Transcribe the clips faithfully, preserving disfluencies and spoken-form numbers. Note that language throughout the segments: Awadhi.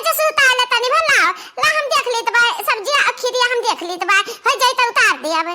तो सुता ले तनी भर लाओ, ला हम देख लेत बा, सब्जिया अउ खिरिया हम देख लेत बा, होइ जाई त उतार दे अब।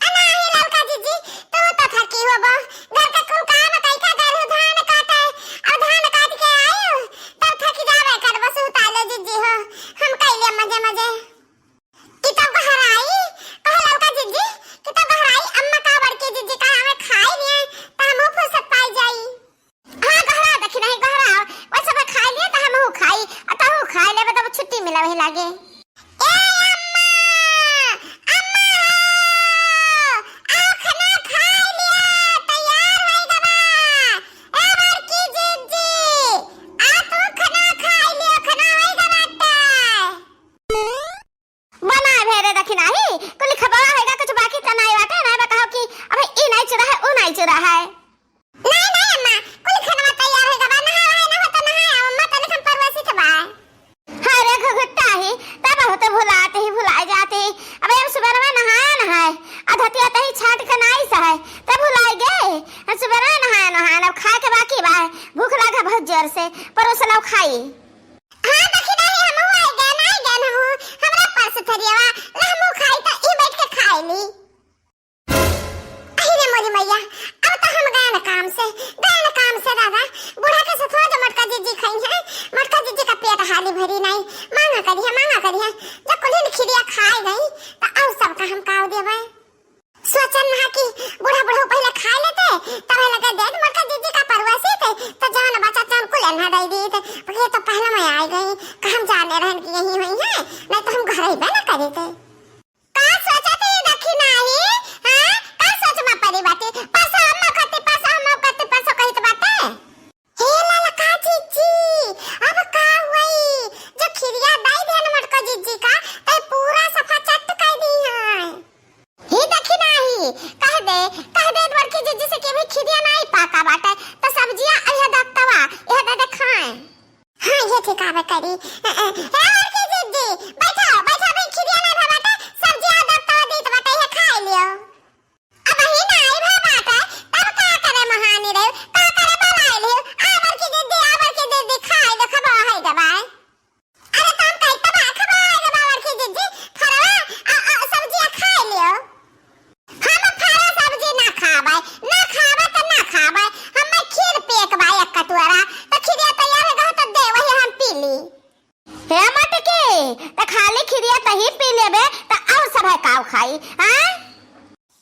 अ नाही ललका जिज्जी, तू तो थकी होबो, घर का कुल काम कई का गरहू धान काटे, अउ धान काट के आयु, तब थकी जाबे करबो, सुता ले जिज्जी हो, हम कइले मजे मजे। कि तब घर आई, कहे ललका जिज्जी, कि तब घर आई, अम्मा का बड़की जिज्जी का हमें खाई लिए, त हमहू फुर्सत पाई जाई। हाँ, गहरा देखी नाही, गहरा। वैसे मैं खाई लिए, त हमहू खाई, अ तहू खाई लेबे, तब छुट्टी मिला वही लागे। ए अम्मा, अम्मा हो, आओ खाना खाई लिया, तैयार होई गवा। ए बड़की जिज्जी, आ तू खाना खाई लियो, खाना होई गवा बाटे। बनाए भेरे देखी नाही, कुल खबवा होइगा, कुछ बाकी त नाही बाटे, नाही बा कहो कि अबे ई नाही चुरा है, ऊ नाही चुरा है। नाही, नाही अम्मा, कुल खनवा तैयार होइगा बा, नहावा है ना हो त नहाए आओ अम्मा, तनिक हम परवसी के बा। अरे घुघुट्टा ही, त बहुत भुलात ही, भुलाए जात ही। अबे हम सुबह में नहाए, नहाए, अधतिया तही छाट के नाही सहै, त भुलाए गे। हम सुबह में नहाए, नहाए, अब खाए के बाकी बा, भूख लागा बहुत जोर से, परोस लाओ खाई। हाँ, देखी नाही, हमहू आइ गए, नाही गए हमहू। हमरा पास थरियावा, ला हमहू खाई त ई बैठ के खाई ली। अहि रे मोरी मैया, अब त हम गए न काम से, गए न काम से दादा। बूढ़ा के सथवा जो मोटका जिज्जी खाई है, मोटका जिज्जी का पेट हाली भरी नाही। मांगा करिहे, मांगा करिहे। जब कुल्हिन खिरिया खाए गई, त अउ सबका हम काव देबै। सोचन हा कि बूढ़ा बुढ़ऊ पहिले खाए लेते, तब लगे देत मोटका जिज्जी का परवसी थे, त जौन बचा तौन कुल एन्हा दई दीत। ये तो पहला मैं आइ गई, का हम जाने रहन कि यही होई है, नहीं तो हम घर ही बे न करी थे। का सोचत ही देखी नाही, हाँ? का सोच में परी बाटे? परसों हम कती, परसों हम कती, परसों कहित बाटे। हे ललका जिज्जी, अब का हुई? जो खिरिया दई देन मोटका जिज्जी का, तै पूरा सफा चट कर दी है। ही देखी नाही, कह दे, कह दे बड़की जिज्जी से कि अभी खिरिया नाही पाका बाटे, त सब्जिया अइहे दत्तवा, यह दे दे खाए। हाँ, ये ठीक आवे करी। ए, ए, ए, बड़की जिज्जी, बैठा, बैठा, अभी खिरिया नाही भा बाटे, सब्जिया दत्तवा दीत बाटे, ये खाए लियो। अबही नाही भा बाटे, तब का करे महानी रहे, का करे बलाए लियो, आ बड़की जिज्जी, आ बड़की जिज्जी, खाए दे, खबा है दबाए। अरे त हम कही तब आँख बाय रे बाबर की जिज्जी, फरवा, आ, आ, सब्जिया खाए लियो। हम फरा सब्जी ना खाबै, ना खाबै त ना खाबै, हम्मे खीर पिए के बा एक कटोरा, त खीरिया तैयार हो गए त दे, वही हम पी ली। हे मटकी, त खाली खीरिया तही पी लेबे, त अउर सब है काव खाई, हाँ?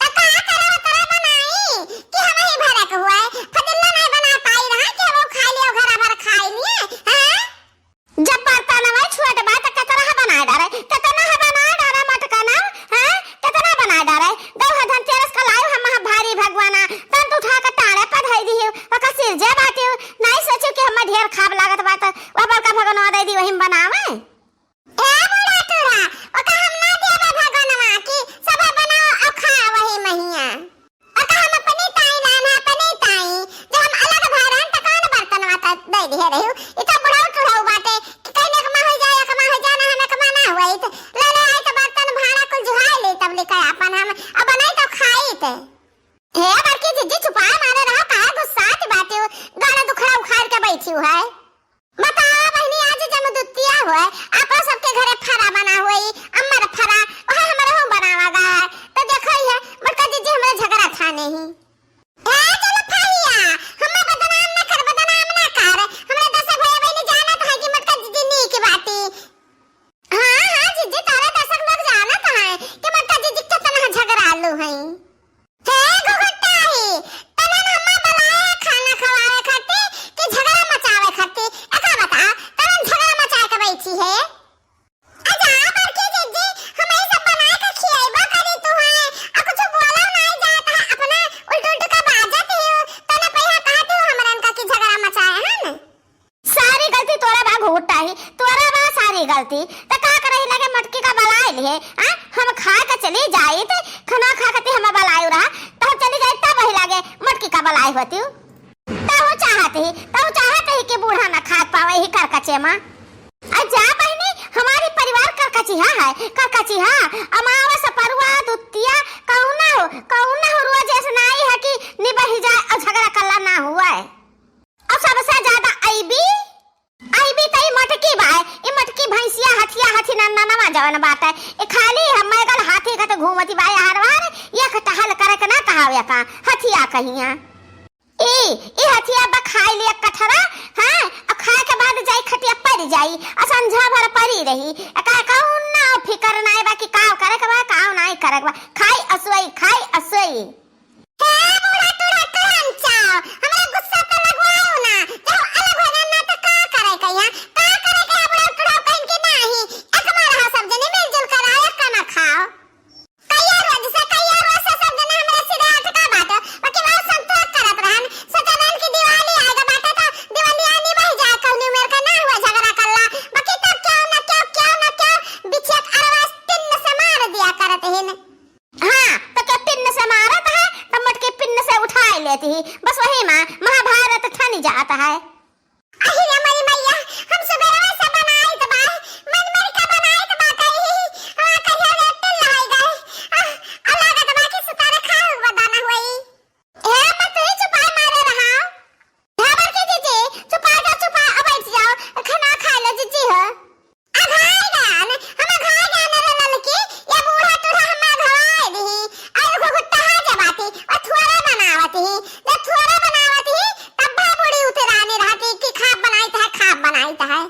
त का करब, तोरा बनाई कि हम ही भरे के हुए? फदिल्ला नहीं बना पाई रहा कि हम खाई लियो, घरा भर खाई लिए, हैं? जब बर्तन में छोट बा त केतना बनाए डारे, केतना बनाए डारे मटकना, हैं? केतना बनाए डारे? गौ ह धनतेरस का लायु हम महा भारी भगवाना, तन तू उठा के टाड़े पर धई दियो, ओका सिरजे बाटियो, नहीं सोचियो कि हमें ढेर खाब लागत बा त वह बड़का भगवानवा दे दी, वही में बनावे। ए बूढ़ा टूरा, ओका हम ना देबे भगवानवा की, सबे बनाओ अउ खाओ वही महिया। ओका हम अपनी ताई लान है, अपनी ताई। जब हम अलग भए रहन, त कौन बर्तनवा त दे दिहे रहियो। इ त बुढ़ऊ टूढ़ऊ बाटे कि कहीं एकमा हो जाए, एकमा हो जाए, ना हम एकमा ना हुए। त ले ले आई त बर्तन भाड़ा कुल जुहाई ली, तब लिखे आपन हम, अब बनाई त खाई त। हे बड़की जिज्जी, चुपाए मारे रहा, काहे गुस्सात बाटियो? गाड़ा दुखड़ा उखाड़ के बैठी है। बतावा बहिनी, आज जमदुतिया होए, आपन सबके घरे फरा बना होई, अम्मर फरा, ओहे हमरे हो बनावा गा। त देखो ये, मोटका जिज्जी हमरे झगड़ा ठाने ही। ए चल फहिया, हमें बदनाम ना कर, बदनाम ना कर। हमरे दस भैया बहिनी जानत है कि मोटका जिज्जी नीक बाटी। हाँ, हाँ जिज्जी, तोरे दस लोग जानत है कि मोटका जिज्जी कितना झगड़ालू है। हे घुघुटाही, तने न हम्मा बलाए खाना खवावे खातिर कि झगड़ा मचावे खातिर? एका बता, तने झगड़ा मचाए के बैठी है? अच्छा, बड़की जिज्जी, हम ई सब बनाए के खियाइबो करी तू है, आ कुछ बोला नहीं जात है, अपना उल्ट उल्ट का बाजत ही हो, तने पहिया कहत हो हमरन का कि झगड़ा मचाए हन। सारी गलती तोरा बा घुघुटाही, तोरा बा सारी गलती। त का करही लगे मटकी का बलाए लिहे, आ? हम खा के चली जाइत, खाना खा के ती हम बलाए रहा, त हम चली जाइत तब वही लगे मटकी का बलाए होती। तहु चाहत ही, तहु चाहत ही कि बूढ़ा ना खात पावे ही करकचे मा। आ जा बहिनी, हमारी परिवार करकचिहा है, करकचिहा। अमावस, परुआ, दुतिया, कौना हो, कौना हो रोज ऐसे ना आई है कि निबही जाए और झगड़ा कल्ला ना हुआ है। अउ सबसे ज्यादा अइबी, अइबी त ई मोटकी बाय, ई मोटकी भैंसिया हथिया हथी नन्ना नवा जवन बाटे। ई खाली हम मैगल हाथी का तो घूमती बाय हर बार, ये क टहल करे के ना कहावे का, हथिया कहिया। ई, ई हथिया बा खाई लिया कठरा, हाँ, अब खाए के बाद जाई खटिया पड़ जाई, और संझा भर पड़ी रही। एका कौन ना फिकर नाय बा कि का करे के बा, का नाय करे के बा। खाई असोई, खाई असोई। हे बूढ़ा टूढ़ा कलम चाव, हमरा गुस्सा पे लगवाओ ना। जब अलग हो जाना तो का करे के यहाँ? का करे के है बूढ़ा टूढ़ा कहीं के नाही? एक में रहा सब जने मिलजुल कर आओ, एक में खाओ। कहिया रोज से, कहिया रोज से सब जने हमरा सिरे अटका बाटे, बाकी बहुत संतोष करत रहन। सोचत रहन कि दिवाली आएगा बाटे तो दिवाली आनी वही जाए, कौनी उम्र का ना हुआ झगड़ा करला, बाकी तब क्यों ना क्यों, क्यों ना क्यों, बिछिया अरवा तीन से मार दिया करत हिन। हाँ, तो क्या पिन्न से मारत है, तो मटके पिन्न से उठाए लेती ही। बस वही माँ महाभारत ठनी जात है। अहि रे मोरी मैया, हम सुबेरवा से बनाइत बा, मन मन का बनाइत बा कही, हाँ, कहिया रे टिल लहाई गए। आह, आ लागत बा कि सुतारे खाए हुआ दाना हुई। हे अम्मा, तू ही चुपाई मारे रहा। हे बड़की जीजी, चुपा जा, चुपा, अब बैठ जाओ, खाना खा लो जीजी हो। अघाई जान, हम अघाई जान रे ललकी, ये बूढ़ा टूढ़ा हम अघाई दिही। और घुघुट्टा है जबाती, और थुअरा बनावत ही। जब थुअरा बनावत ही, तब भी बूढ़ी उतरानी रहती कि खाब बनाइत है, खाब बनाइत है।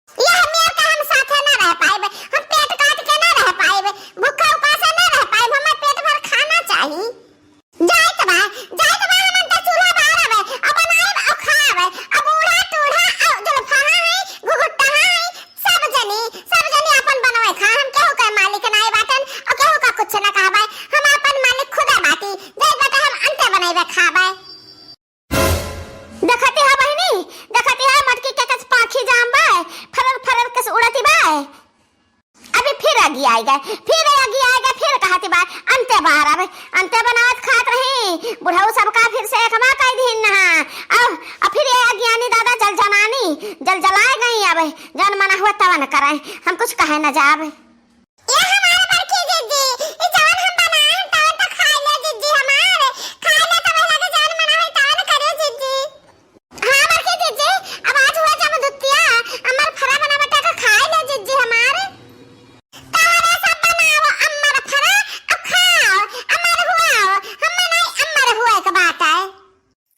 ये हमियर का हम साथे ना रह पाइब, हम पेट काट के ना रह पाइब, भूखा उपासे ना रह पाइब, हमें पेट भर खाना चाही। जाइत बा, जाइत बा, हमन त चूल्हा बारब, अब बनाइब, अब खाब, अब बूढ़ा, टूढ़ा, अब जुल्फहा है, घुघुट्टा है, सब जनी, सब जनी अपन बनवे खा, हम केहू के मालिक नाई बाटन, और केहू का कुछ न कहबे, हम अपन मालिक खुदा बाटी, जाइत बाटे हम अंते बनइबे खाबे। देखती है बहिनी, देखती है मटकी के कस पाखी जाम बा, फरर फरर कस उड़ती बा। अभी फिर अगी आइ गए, फिर अगी आइ गए, फिर कहती बा, अंते बार अब, अंते बनावत खात रही। बुढ़ऊ सबका फिर से एकमा कइ दिहिन नहा। अब, अब फिर ये अज्ञानी दादा जल जलानी, जल जलाए गई। अब जौन मना हुआ तवन करे, हम कुछ कहे न जाब। ये हमारे बड़की जिज्जी, ई जवन हम बनाए तवन तो खाए ले जिज्जी हमार, खाए ले तो वही लगे जवन मना हुई तवन करे जिज्जी। हाँ बड़की जीजी, अब आज हुआ जब दुतिया, अमर फरा बना बटा के खाए ले जीजी हमार। तोहरे सब बनाओ अमर फरा, अब खाओ, अमर हुआओ, हमें नहीं अमर हुए के बात है।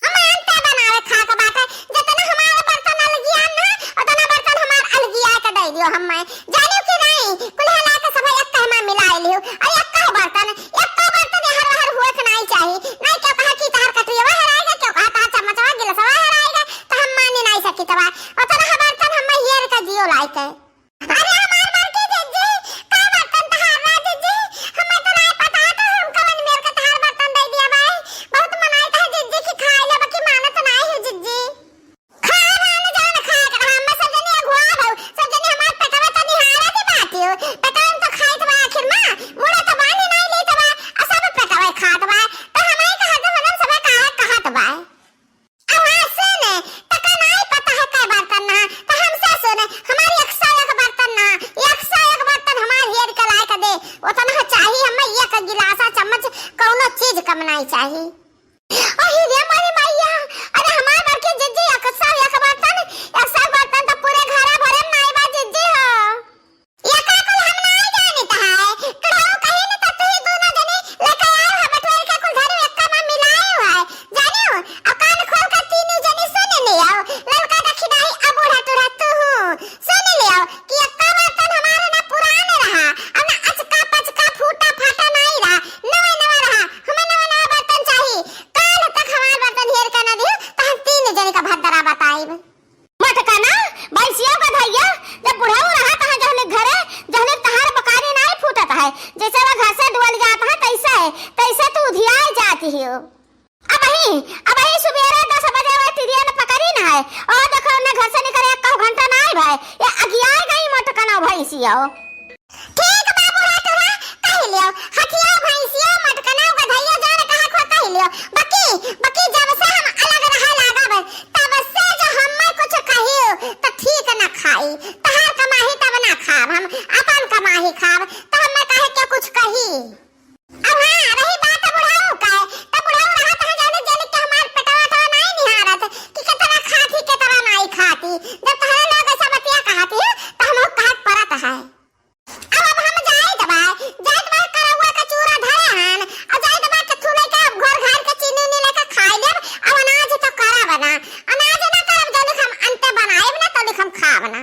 हमें अंते बनावे खा के बात है, जितना हमारे बर्तन अलगिया ना, उतना बर्तन हमार अलगिया के दे दियो हमें। जानियो कि नहीं, कुल हला के सब एक कहमा मिला लियो। और एक कहो बर्तन, एक कहो बर्तन यहाँ वहाँ हुए के नहीं चाहिए। नहीं क्यों कहा कि तार कटोरिया हेराएगा, क्यों कहा तार चम्मचवा, गिलासवा हेराएगा, तो हम माने नहीं सकी तबा। उतना बर्तन हम हेर का जियो लायक है। अरे हमार बड़की जिज्जी, का बर्तन तहार बा जिज्जी? हमें तो नहीं पता है, तो हम कवन मेर का तहार बर्तन दे दिया भाई। बहुत मनाई था जिज्जी की खाए ले, बाकी मानत नहीं है जिज्जी। खाए वाले जान खाए के रहा, हमें सब जने अगुआ भाऊ, सब जने हमार पेटवा तो निहारा दे बाटियो। पेटवा में तो खाइत बा आखिर माँ, मुड़ा तो बानी नहीं लेत बा, आ सब पेटवा खात बा। तो हमें कहा तो मतलब सब काहे कहत बा। अब हाँ सुन, तका नाई पता है कै बर्तन ना, तो हमसे सुन, हमारी एक सौ एक बर्तन ना, एक सौ एक बर्तन हमार हेर के लाए के दे, उतना चाही हमें एक गिलासा चम्मच, कौनो चीज कम नाई चाही। अहि रे मोरी मैया, अरे हमार बड़की जिज्जी एक सौ एक बर्तन, एक सौ एक बर्तन तो पूरे घरा भरे में नाई बा जिज्जी हो। ये का कुल हम नाई जानित है? कढ़ऊ कहीं न त तुही दूनो जनी लेके आयो है बटोर के कुल धरू एक्का में मिलायो है। जानियो, अब कान खोल के तीनों जनी सुन लियो। ललका दखिनाही अब बूढ़ा टूढ़ा तू हूँ। सुन लियो कि एक्का बर्तन हमारे ना पुराने रहा, अब ना अचका पचका फूटा फाटा नाई रहा, नवे नवा रहा। हमें नवा नवा बर्तन चाही। काल तक हमार बर्तन हेर के ना दियो, तो हम तीन जनी का भद्दरा बताइब। मटकना, भैंसिया गधैया, जब बुढ़ऊ रहा तहाँ जहले घरे, जहले तहार बकारी नाई फूटत है, जैसे वह घर से डुअल जात है, तैसे, तैसे तू उधियाए जाती हो। अबही, अबही सुबेरे दस बजे वह तिरिया न पकड़ी न है, और देखो उन्हें घर से निकले एक घंटा नाई भय, ये अगियाए गई मटकना भैंसिया। ठीक बा बूढ़ा टूढ़ा, कह लियो, हथिया भैंसिया मटकना गधैया जान कहा खो कह लियो, बकी, बकी जब से हम अलग रहे लागब, तब से जो हमें कुछ कहियो, तो ठीक न खाई। तहार कमाही तब ना खाब हम, अपन कमाही खाब, तो हमें काहे के कुछ कही? अब हाँ, रही बात बुढ़ऊ का, तो बुढ़ऊ रहत है जाने जेल के हमार पेटवा तो नहीं निहारत, कि केतना खाती, केतना नहीं खाती। जब तोहरे लोग ऐसा बतिया आवा ना।